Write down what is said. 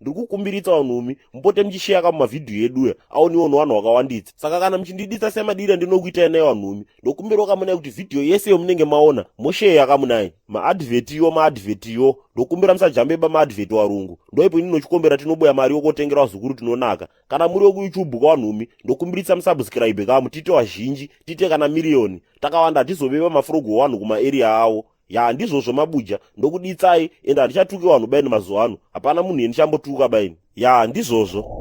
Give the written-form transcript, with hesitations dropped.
Ndiri kukumbiritsa vanhumi mupote muchisheya ka mumavhidhiyo eduya aoniwo nevanhu vakawanditsa. Saka kana muchindiditsa semadiri andinokuitai nayo vanhumi, ndokumbirawo kamunai kuti vhidhiyo yese yomunenge maona mosheya kamunai. Maadvhetiyo maadvhetiyo, ndokumbira musajambeba maadvheti warungu. Ndoipo ini nochikombera tinoboya mari yokotengera vazukuru tinonaka. Kana muri wekuyoutube kawanhumi, ndokumbiritsa musubscribe kamu tiite wazhinji, tiite kana miriyoni. Takawanda hatizobeba mafrogo wanhu kumaarea awo. Ya ndizvozvo mabuja, ndokuditsai ende handichatuki wanhu baini mazuva ano. Hapana munhu yendichambotuka baini. Ya ndizvozvo.